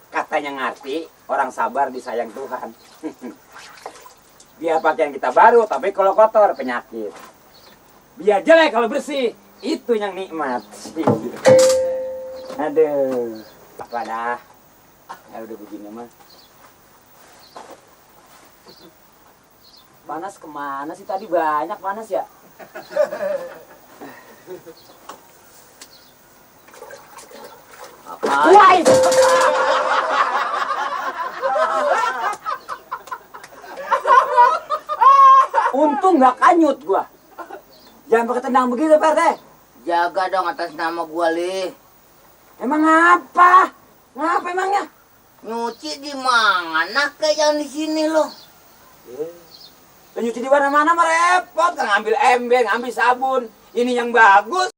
Katanya ngerti, orang sabar disayang Tuhan. Biar pakaian kita baru, tapi kalau kotor penyakit. Biar jelek kalau bersih, itu yang nikmat. Aduh, apa dah? Ya udah begini mah. Panas kemana sih tadi, banyak panas ya? Apa? Wah! Untung nggak kanyut gua. Jangan pakai tendang begitu, Pak RT. Jaga dong atas nama gua, Li. Emang apa? Ngapa emangnya? Nyuci di mana kayak yang di sini lo? Nyuci di mana-mana mah repot, kan ngambil ember, ngambil sabun. Ini yang bagus.